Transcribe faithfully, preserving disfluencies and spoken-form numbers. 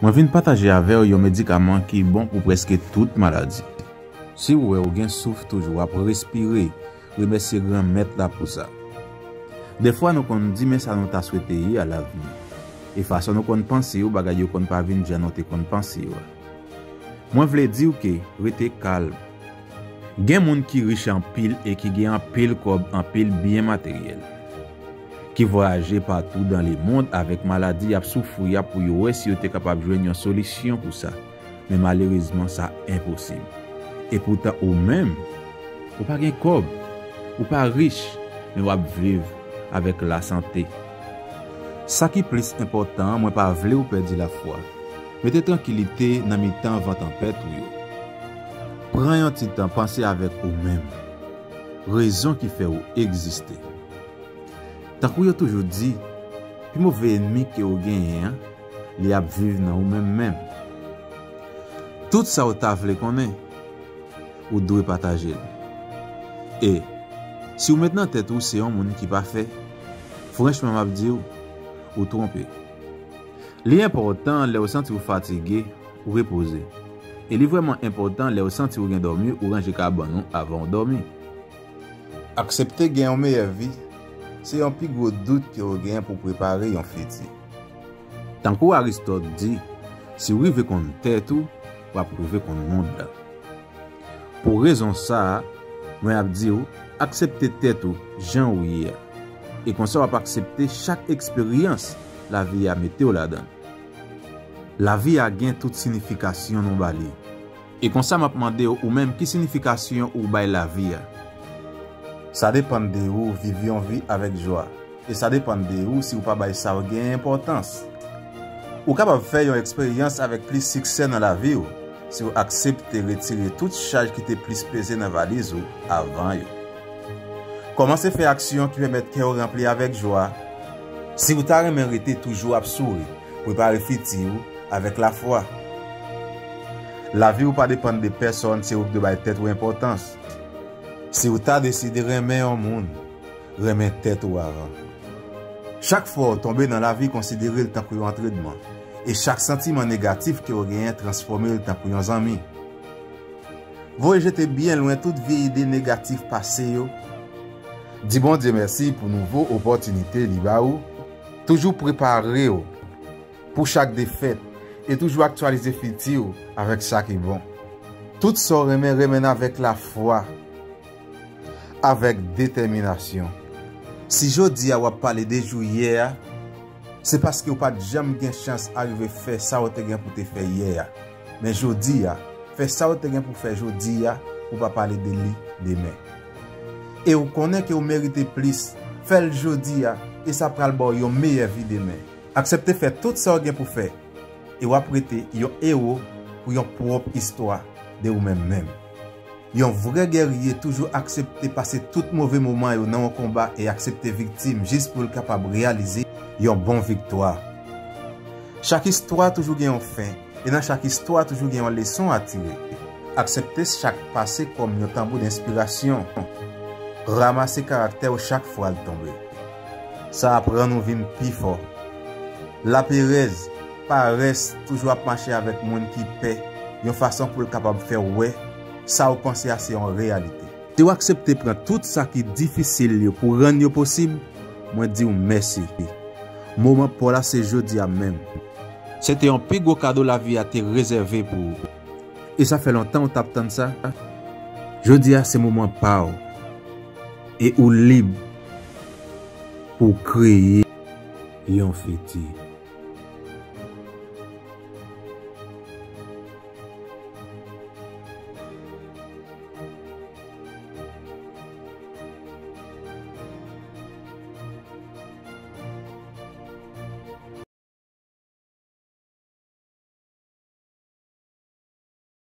Mwen vin pataje avè w yon medikaman ki bon pou prèske tout maladi. Si w wè w gen souf toujou w ap respire, remèsye Granmèt la pou sa. Dèfwa nou konn di men sa nou ta swete ye a lavi nou. E fason nou konn panse yo, bagay yo konn pa vin jan nou te konn panse yo a. Mwen vle di w ke rete kalm. Gen moun ki rich anpil e ki gen anpil kòb, anpil byen materyèl, ki vwayaje patou dan lemond avèk maladi y ap soufri a pou yo wè si yo te kapab jwenn yon solisyon pou sa. Men malerezman, sa enposib. E poutan ou menm, ou pa gen kòb, ou pa rich, men w ap viv avèk lasante. Sa ki plis enpòtan an, mwen pa vle w pèdi lafwa. Mete trankilite nan mitan van tanpèt ou yo. Pran yon ti tan panse avèk ou menm. Rezon ki fè w egziste. Tankou yo toujou di, pi move ènmi ke w genyen an, li ap viv nan ou menm menm. Tout sa w ta vle konnen, ou dwe pataje l. E, si w met nan tèt ou se yon moun ki pafè, franchman m ap di w, ou twonpe. Li enpòtan lè w santi w fatige, ou repoze. E li vrèman enpòtan lè w santi w gen dòmi, ou ranje kabann ou avan w dòmi. Aksepte gen yon meyè vi, se yon pi gwo dout ke w gen pou prepare yon fiti. Tankou Aristòt di, si w rive konn tèt ou, w ap rive konn mond lan. Pou rezon sa a, mwen ap di w, aksepte tèt ou jan ou ye a. E konsa w ap aksepte chak eksperyans lavi a mete w ladan l. Lavi a gen tout sinifikasyon nou ba li. E konsa m ap mande w, ou menm, ki sinifikasyon ou bay lavi a? Sa depann de ou viv yon vi avèk jwa. E sa depann de ou si ou pa bay sa w gen enpòtans. Ou kapab fè yon eksperyans avèk plis siksè nan lavi w si w aksepte retire tout chaj ki te plis peze nan valiz ou avan yo. Kòmanse fè aksyon ki pèmèt kè w ranpli avèk jwa. Si w ta renmen rete toujou ap souri, prepare fiti w avèk lafwa. Lavi w pa depann de pèsòn, se ou ki dwe bay tèt ou enpòtans. Si w ta deside renmen yon moun, renmen tèt ou avan. Chak fwa w tonbe nan lavi, konsidere l tankou yon antrenman. E chak santiman negatif ke w genyen, transfòme l tankou yon zanmi. Voye jete byen lwen tout vye ide negatif pase yo. Di Bondye mèsi pou nouvo opòtinite li ba ou. Toujou prepare w pou chak defèt e toujou aktyalize fiti w avèk sa ki bon. Tout sa w renmen, renmen l avèk lafwa, avèk detèminasyon. Si jodi a w ap pale de jou yè a, se paske w pa t janm gen chans arive fè sa w te gen pou te fè yè a. Men jodi a, fè sa w te gen pou fè jodi a, pou w pa pale de li demen. E w konnen ke w merite plis, fè l jodi a, e sa pral ba w yon meyè vi demen. Aksepte fè tout sa w gen pou fè, e w ap rete yon ewo pou yon pwòp istwa de ou menm menm. Yon vrè gèrye toujou aksepte pase tout move moman yo nan yon konba e aksepte viktim jis pou l kapab reyalize yon bon viktwa. Chak istwa toujou gen yon fen, e nan chak istwa toujou gen yon leson a tire. Aksepte chak pase kòm yon tanbou denspirasyon. Ranmase karaktè w chak fwa l tonbe. Sa ap rann ou vin pi fò. Laperèz, parès, toujou ap mache avèk moun ki pè, yon fason pou l kapab fè w wè sa w panse a se yon reyalite. Si w aksepte pran tout sa ki difisil yo pou rann yo posib, mwen di w mèsi. Moman pa w la se jodi a menm. Se te yon pi gwo kado lavi a te rezève pou ou. E sa fè lontan w t ap tann sa. Jodi a se moman pa w. E ou lib pou w kreye yon fiti.